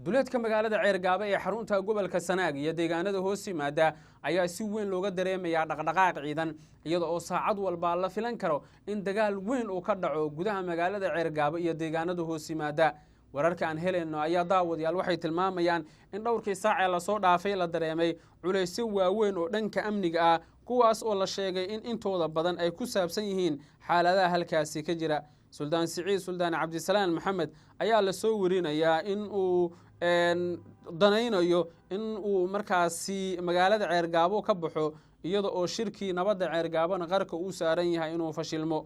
Duleedka magaalada Ceergaabo ee xarunta gobolka Sanaag iyo deegaanada hoos yimaada ayaa si weyn looga dareemayaa dhaqdhaqaaq ciidan, iyada oo saacad walba la filan karo in dagaal weyn uu ka dhaco gudaha magaalada Ceergaabo iyo deegaanada hoos yimaada. Wararka aan helayno ayaa, daawadayaal, waxay tilmaamayaan in dhowrkii saac ee lasoo dhaafay la dareemay culaysyo waaweyn oo dhanka amniga ah, kuwaas oo la sheegay in intooda badan ay ku saabsan yihiin xaaladaha halkaasi ka jira. Suldaan Siciid Suldaan Cabdisalaan Maxamed ayaa lasoo werinayaa in uu danaynayo in uu markaasi magaalada Ceergaabo ka baxo, iyada oo shirkii nabadda Ceergaabona qarka uu saaran yahay inuu fashilmo.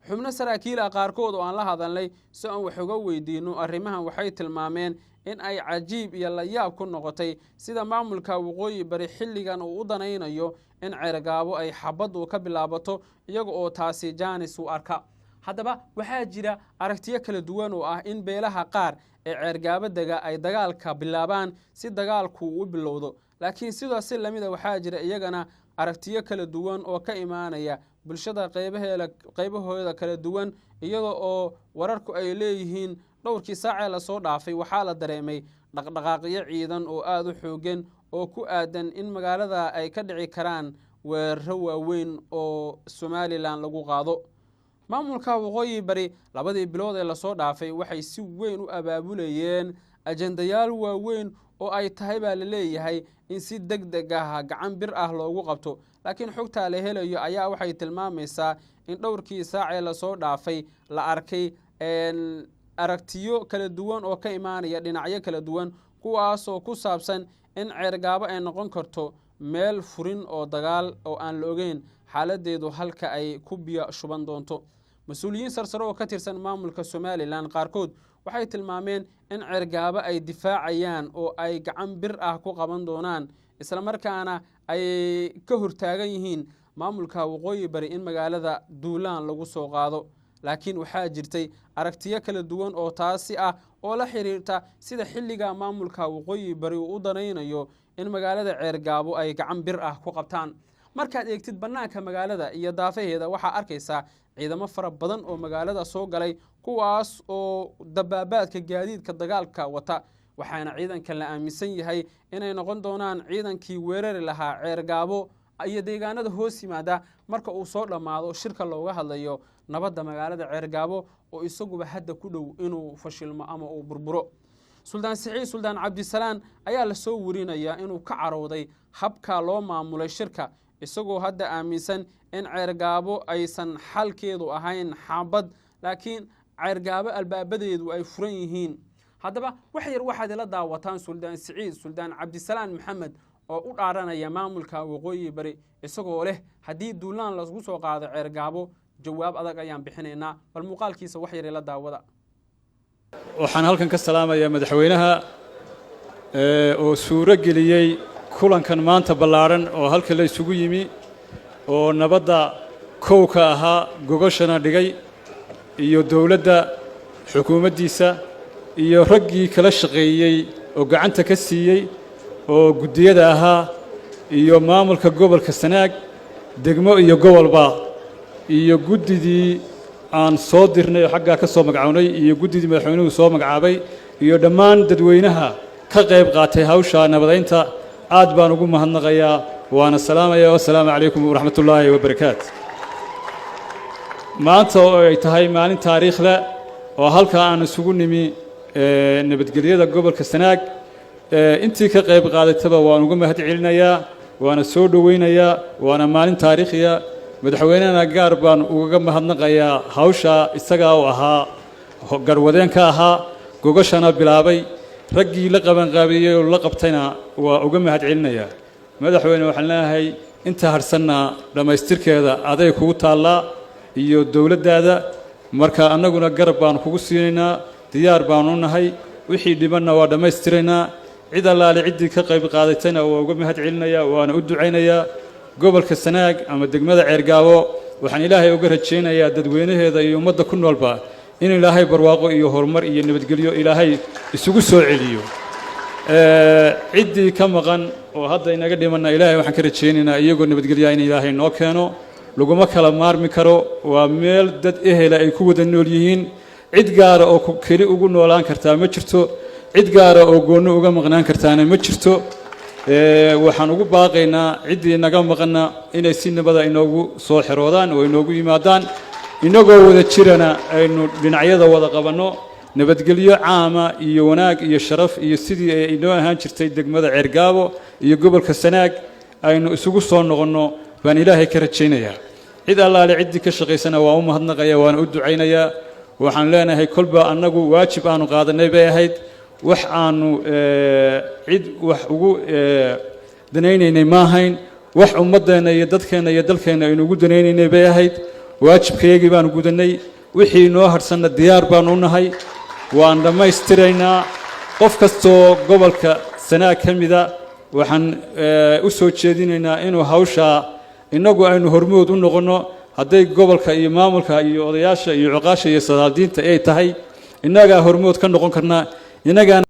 Xubno saraakiil ah qaarkood oo aan la hadalnay si aan wax uga weydiino arrimahan waxay tilmaameen in ay cajiib iyo layaab ku noqotay sida maamulka Waqooyi Bari xilligan uu u danaynayo in Ceergaabo ay xabaddu ka bilaabato, iyaga oo taasi jaanis u arka. Haddaba waxaa jira aragtiyo kala duwan oo ah in beelaha qaar ee Ceergaabo dega ay dagaalka bilaabaan si dagaalku u bilowdo, laakiin sidaas si lamida waxaa jira iyagana aragtiyo kala duwan oo ka imaanaya bulshada qaybaheeda, qaybahooda kala duwan, iyada oo wararku ay leeyihiin dhowrkii saacee lasoo dhaafay waxaa la dareemay dhaqdhaqaaqyo ciidan oo aada u xoogan oo ku aadan in magaalada ay ka dhici karaan weeraro waaweyn oo Somalilan lagu qaado. Maamulka Waqooyi Bari labadii bilood ee lasoo dhaafay waxay si weyn u abaabulayeen ajendayaal waaweyn oo ay tahay, baa la leeyahay, in si deg deg ah gacan bir ah loogu qabto, laakiin xogtaa la helayo ayaa waxay tilmaamaysaa in dhowrkii saacee lasoo dhaafay la arkay aragtiyo kala duwan oo ka imaanaya dhinacyo kala duwan, kuwaasoo ku saabsan in Ceergaabo ay noqon karto meel furin oo dagaal oo aan la ogeyn xaaladeedu halka ay ku biyo shuban doonto. Mas-uuliyiin sarsare oo ka tirsan maamulka Somalilan qaarkood waxay tilmaameen in Ceergaabo ay difaacayaan oo ay gacan bir ah ku qaban doonaan, islamarkaana ay ka hortaagan yihiin maamulka Waqooyi Bari in magaalada duulaan lagu soo qaado. Laakiin waxaa jirtay aragtiyo kala duwan oo taasi ah oo la xiriirta sida xilliga maamulka Waqooyi Bari uu u danaynayo in magaalada Ceergaabo ay gacan bir ah ku qabtaan. Markaad eegtid bannaanka magaalada iyo daafaheeda, waxaa arkaysaa ciidamo fara badan oo magaalada soo galay, kuwaas oo dabaabaadka gaadiidka dagaalka wata, waxaana ciidankan la aaminsan yahay inay noqon doonaan ciidankii weerari lahaa Ceergaabo iyo deegaanada hoos yimaada marka uu soo dhammaado shirka looga hadlayo nabadda magaalada Ceergaabo, oo isaguba hadda ku dhow inuu fashilmo ama uu burburo. Suldaan Siciid Suldaan Cabdisalaan ayaa lasoo werinayaa inuu ka carowday habka loo maamulay shirka, isagoo hadda aaminsan in Ceergaabo aysan xalkeedu ahayn xabad, laakiin Ceergaabo albaabadeedu ay furan yihiin. Haddaba wax yar waxaad ila daawataan Suldaan Siciid Suldaan Cabdisalaan Maxamed oo u dhaaranaya maamulka Waqooyi Bari, isagoo leh haddii duulaan lagu soo qaado Ceergaabo jawaab adag ayaan bixinaynaa. Bal muuqaalkiisa wax yar ila daawada. Waxaan halkan ka salaamayaa madaxweynaha oo suuro geliyey kulankan maanta ballaadhan oo halka la isugu yimi oo nabadda kowka ahaa gogoshana dhigay, iyo dowladda xukuumaddiisa iyo raggii kala shaqeeyey oo gacanta ka siiyey oo guddiyada ahaa, iyo maamulka gobolka Sanaag, degmo iyo gobolba, iyo guddidii aan soo dirnay oo xaggaa ka soo magacownay, iyo guddidii madaxweynuhu soo magacaabay, iyo dhammaan dadweynaha ka qayb qaatay hawsha nabadaynta. Aad baan ugu mahadnaqayaa waana salaamaya. Wassalaamu calaykum waraxmatullaahi wabarakaatu. Maanta oo ay tahay maalin taariikh leh oo halkaa aan isugu nimi nabadgelyada gobolka Sanaag, intii ka qayb qaadataba waan uga mahad celinayaa, waana soo dhoweynayaa, waana maalin taariikhiya. Madaxweynehana gaar baan ugaga mahadnaqayaa hawshaa isagaa u ahaa garwadeenka ahaa, gogoshana bilaabay, raggii la qabanqaabiyey oo la qabtayna waa uga mahad celinayaa. Madaxweyne, waxaan leeyahay inta harsanna dhammaystirkeeda aday kugu taallaa iyo dowladdaada. Marka annaguna garab baanu kugu siinaynaa, diyaar baanu nahay, wixii dhibanna waa dhammaystiraynaa. Cid allaale ciddii ka qayb qaadatayna waa uga mahad celinayaa, waana u ducaynayaa. Gobolka Sanaag ama degmada Ceergaabo waxaan Ilaahay uga rajaynayaa dadweynaheeda iyo ummadda ku noolba in Ilaahay barwaaqo iyo horumar iyo nabadgelyo Ilaahay isugu soo celiyo. Ciddii ka maqan oo hadda inaga dhimanna Ilaahay waxaan ka rajaynaynaa iyagoo nabadgelyaa in Ilaahay noo keeno. Laguma kala maarmi karo, waa meel dad ehela ay ku wada nool yihiin, cid gaara oo keli ugu noolaan kartaa ma jirto. Cid gaara oo goonni uga maqnaan kartaana ma jirto. Waxaan ugu baaqaynaa ciddii naga maqana inay si nabada inoogu soo xeroodaan oo inoogu yimaadaan, inagoo wada jirana aynu dhinacyada wada qabanno, nabadgelyo caama iyo wanaag iyo sharaf iyo sidii ay inoo ahaan jirtay degmada Ceergaabo iyo gobolka Sanaag aynu isugu soo noqonno baan Ilaahay ka rajaynayaa. Cid allaale ciddii ka shaqaysana waa u mahadnaqaya, waana u ducaynayaa. Waxaan leenahay, kolba annagu waajib aanu qaadanay bay ahayd, wax aanu cid wax ugu danaynaynay ma ahayn, wax ummaddeenna iyo dadkeenna iyo dalkeenna aynu ugu danaynaynay bay ahayd. Waajibkayagii baanu gudannay, wixii noo harhsanna diyaar baanu u nahay, waan dhammaystiraynaa. Qof kastoo gobolka Sanaag ka mida waxaan u soo jeedinaynaa inuu hawshaa innagu aynu hormood u noqonno. Hadday gobolka iyo maamulka iyo odayaasha iyo cuqaasha iyo sadaadiinta ay tahay, innagaa hormood ka noqon karnaa, innagaana.